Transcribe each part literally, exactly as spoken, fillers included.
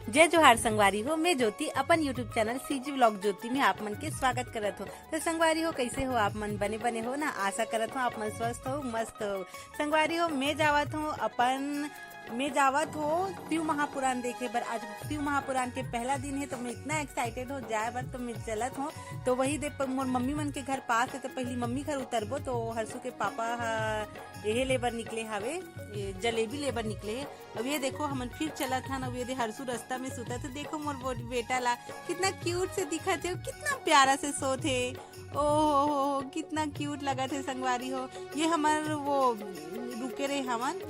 जय जोहार संगवारी हो, मैं ज्योति अपन YouTube चैनल सीजी व्लॉग ज्योति में आप मन के स्वागत करत हो। तो संगवारी हो, कैसे हो आप मन? बने बने हो ना? आशा करत हो आप मन स्वस्थ हो, मस्त हो। संगवारी हो, मैं जावत हूँ अपन मैं जावत हो शिव महापुराण देखे बर। आज शिव महापुराण के पहला दिन है, तो मैं इतना एक्साइटेड हो जाए बर, तो मैं चलत हूँ। तो वही दे प-, मोर मम्मी मन के घर पास है, तो पहली मम्मी घर उतरबो, तो हर्षु के पापा ह, एहे लेबर निकले हवे, ये जलेबी लेबर निकले है। अब ये देखो, हमन फिर चलत हन। अब ये दे हर्षु रास्ता में सुतत है। देखो मोर बो-, बेटा ला, कितना क्यूट से दिखत है, कितना प्यारा से सोत है। ओ हो हो हो, कितना क्यूट लगत है संगवारी हो। ये हमर वो रुके रहे हवन।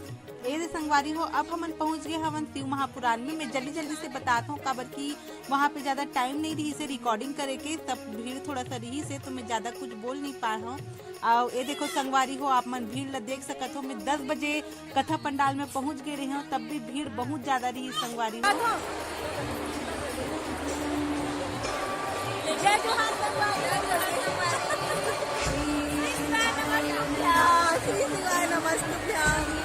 ये दे संगवारी हो, अब हमन पहुंच गए हवन शिव महापुराण में। मैं जल्दी जल्दी से बतात हूँ, काबर कि वहाँ पे ज्यादा टाइम नहीं रही से रिकॉर्डिंग करे के, तब भीड़ थोड़ा सा रही से, तो मैं ज्यादा कुछ बोल नहीं पाए हूँ। और ये देखो संगवारी हो, आप मन भीड़ ला देख सकत हो। मैं दस बजे कथा पंडाल में पहुंच गए रहे हूँ, तब भी भीड़ बहुत ज्यादा रही संगवारी हो। जय जोहार संगवारी हो। श्री शिवाय नमस्तुभ्यां, श्री शिवाय नमस्तुभ्यां।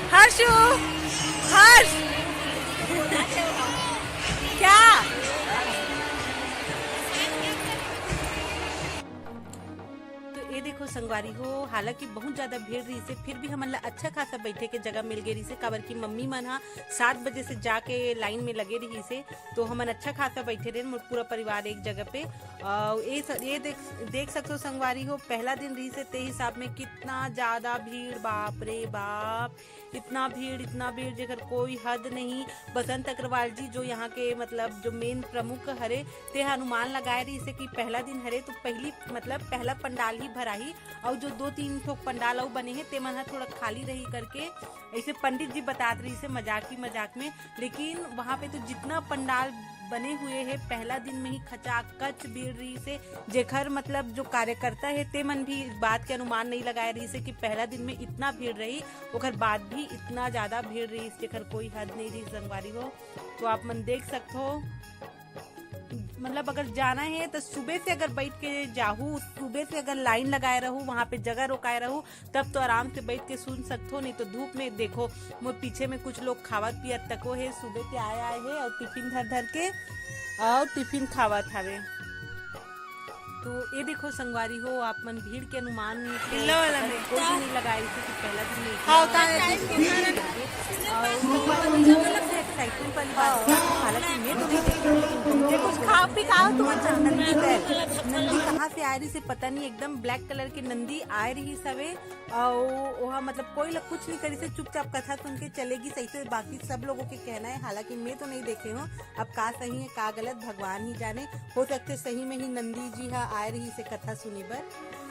हर्षु, हर्ष, क्या? तो ये देखो संगवारी हो, हालांकि बहुत ज्यादा भीड़ रही से, फिर भी हमन ला अच्छा खासा बैठे के जगह मिल गई रही से, काबर कि मम्मी मन हा सात बजे से जाके लाइन में लगे रही से, तो हमन अच्छा खासा बैठे रहे, मोर पूरा परिवार एक जगह पे। और ये स-, ये देख, देख सकते हो संगवारी हो, पहला दिन रही से, ते हिसाब में कितना ज्यादा भीड़, बाप रे बाप, इतना भीड़, इतना भीड़, जेकर कोई हद नहीं। बसंत अग्रवाल जी, जो यहाँ के मतलब जो मेन प्रमुख हरे, ते ह अनुमान लगाए रही से कि पहला दिन हरे, तो पहली मतलब पहला पंडाल ही भराही, और जो दो तीन ठो पंडाल अउ बने हे, ते मन ह थोड़ा खाली रही करके ऐसे पंडित जी बतात रही से मजाक ही मजाक में। लेकिन वहाँ पे तो जितना पंडाल बने हुए हे, पहला दिन में ही खचाखच भीड़ रही से, जेकर मतलब जो कार्यकर्ता हे, ते मन भी इस बात के अनुमान नहीं लगाए रही से कि पहला दिन में इतना भीड़ रही, ओकर बाद भी इतना ज्यादा भीड़ रही, जेकर कोई हद नहीं रही संगवारी हो। तो आप मन देख सकत हो, मतलब अगर जाना है तो सुबह से अगर बैठ के जाहू, सुबह से अगर लाइन लगाए रहू, वहाँ पे जगह रोकाए रहू, तब तो आराम से बैठ के सुन सकत हो। नहीं तो धूप में देखो, मोर पीछे में कुछ लोग खावत पियत तको है, सुबह के आए आए है और टिफिन धर धर के और टिफिन खावत हवे। तो ये देखो संगवारी हो, आप मन भीड़ के अनुमान के लो वाला में कोई भी नहीं लगाई थी कि पहला दिन में इतना हाँ, उतार है। और सबसे एक्साइटमेंट वाली बात है, हालांकि मैं तो नहीं देखी, लेकिन तुम मुझे कुछ खाओ पी खाओ, तुम अच्छा नंदी बैल, नंदी कहाँ से आ रही से पता नहीं, एकदम ब्लैक कलर के नंदी आ रही सवे। और वहाँ मतलब कोई लोग कुछ नहीं करी से, चुपचाप कथा सुन के चलेगी सही से। बाकी सब लोगों के कहना है, हालांकि मैं तो नहीं देखे हूँ, अब का सही है का गलत भगवान ही जाने। हो सकते सही में ही नंदी जी हा आए रही से कथा सुने बर।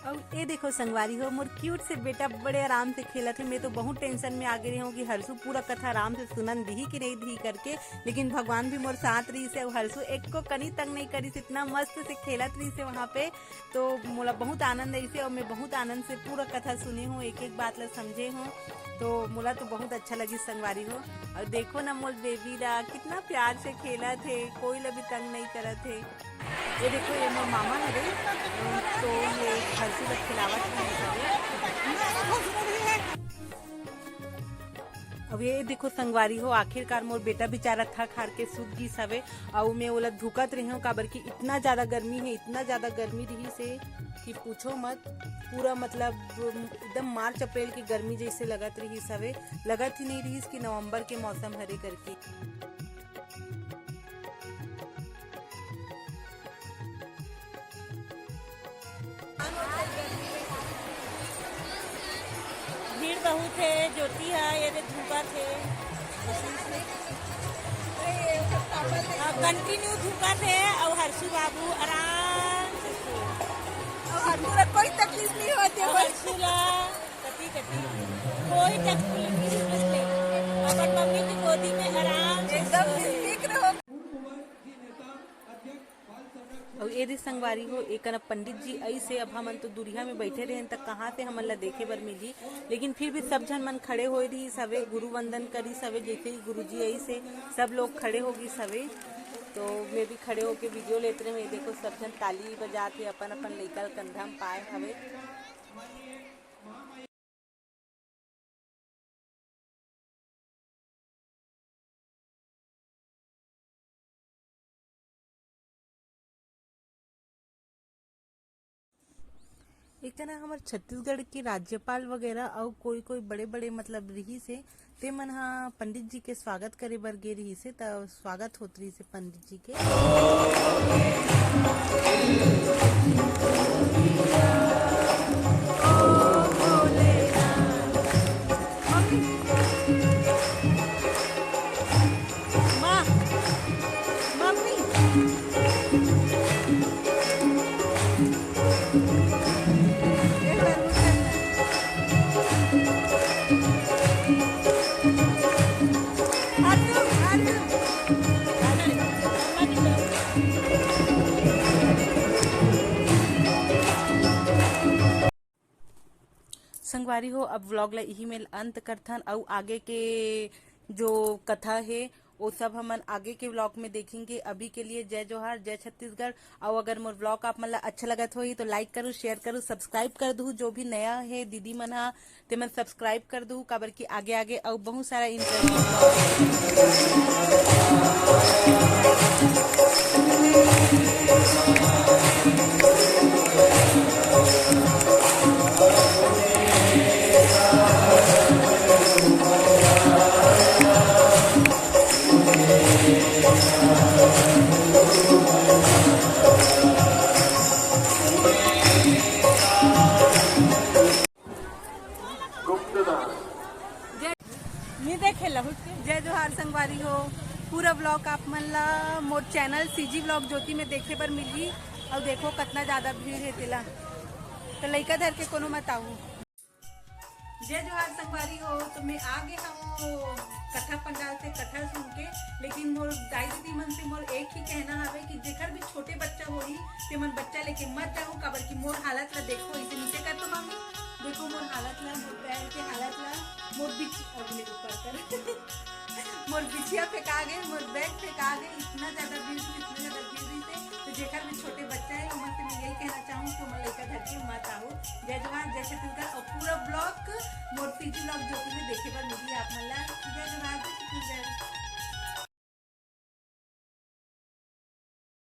और ये देखो संगवारी हो, मोर क्यूट से बेटा बड़े आराम से खेलत है। मैं तो बहुत टेंशन में आ गई हूँ कि हर्षु पूरा कथा आराम से सुनन दिही कि नहीं दिही करके, लेकिन भगवान भी मोर साथ रही से। और हर्षु एक को कनी तंग नहीं करी से, इतना मस्त से खेलत रही से वहाँ पे। तो मोला बहुत आनंद आई से और मैं बहुत आनंद से पूरा कथा सुने हूँ, एक एक बात ला समझे हूँ। तो मोला तो बहुत अच्छा लगी संगवारी हो। और देखो ना मोर बेबी ला कितना प्यार से खेलत है, कोई ला भी तंग नहीं करत है। ये देखो, ये मोर मामा हरे, तो ये हर्षु ला खिलावत रहे हवे। अब ये देखो संगवारी हो, आखिरकार मोर बेटा बेचारा थक हार के सुत गिस हवे। अउ मैं ओला धुकत रहे हूँ, काबर कि इतना ज्यादा गर्मी है, इतना ज्यादा गर्मी रही से कि पूछो मत। पूरा मतलब एकदम मार्च अप्रैल की गर्मी जैसे लगत रही हवे, लगत ही नहीं रही कि नवंबर के मौसम हरे करके। भीड़ बहुत है, ज्योति है, ये दे धूपा थे। अब कंटिन्यू धूपा थे और हर्षु बाबू आराम से सो। और हर्षु ला कोई तकलीफ नहीं होती है, और बस हर्षु ला कति कति कोई तकलीफ नहीं। अपन मम्मी की गोदी में आराम से एकदम सो। निश्चिंत रहो। अउ ए दे संगवारी हो, एक कन पंडित जी अइसे, अब हमन तो दुरिहा में बैठे रहेन, त कहाँ से हमन ला देखे बर मिलही, लेकिन फिर भी सब झन मन खड़े होए रहिस हवे, गुरु वंदन करिस हवे, जैसे ही गुरुजी अइसे सब लोग खड़े हो गिस हवे, तो मैं भी खड़े होके वीडियो लेत रहे। देखो सब झन ताली बजात हे, अपन अपन लइका ल कंधा म पाए हवे। एक जना हमर छत्तीसगढ़ के राज्यपाल वगैरह अउ कोई कोई बड़े बड़े मतलब रिहिस हे, ते मन ह पंडित जी के स्वागत करे बर गे रिहिस हे, त स्वागत होत रिहिस हे पंडित जी के। संगवारी हो, अब vlog ला इही मेर अंत करथन, अउ आगे के जो कथा हे, वो सब हमन आगे के vlog में देखेंगे। अभी के लिए जय जोहार, जय छत्तीसगढ़। अउ अगर मोर vlog आप मन ला अच्छा लगत होही, तो like करू, share करू, subscribe कर दू। जो भी नया हे दीदी मन हा, ते मन subscribe कर दू, काबर कि आगे आगे अउ बहुत सारा interesting vlog हे। जय, नी देखे लहुट के। जय जोहार संगवारी हो, पूरा vlog आप मन ला मोर channel CG vlog ज्योति में देखे बर मिलही। अउ देखो कतना ज्यादा भीड़ हे तेला, तो लइका धर के कोनो मत आऊ। जय जोहार संगवारी हो, तो मैं आ गे हूँ कथा पंडाल से कथा सुन के। लेकिन मोर दाई दीदी मन से मोर एक ही कहना हवे कि जेकर भी छोटे बच्चा होही, ते मन बच्चा लेके मत जाहू, काबर कि मोर हालत ला देखो, इसे नीचे कर तो मामी, देखो मोर हालत ला, मोर पैर के हालत ला, मोर बिच-, अगले ऊपर कर। मोर बिछिया फेंका गे, मोर bag फेंका गे, इतना ज्यादा भीड़ थी, इतना ज्यादा भीड़ रहिसे। तो जेकर भी छोटे बच्चा हे, ओमन से मैं यही कहना चाहूँ कि ओमन लइका धर के मत आहो। जय जोहार, जय छत्तीसगढ़, अउ पूरा vlog मोर CG vlog ज्योति में देखे बर मिलही आप मन ला। जय जोहार, जय छत्तीसगढ़।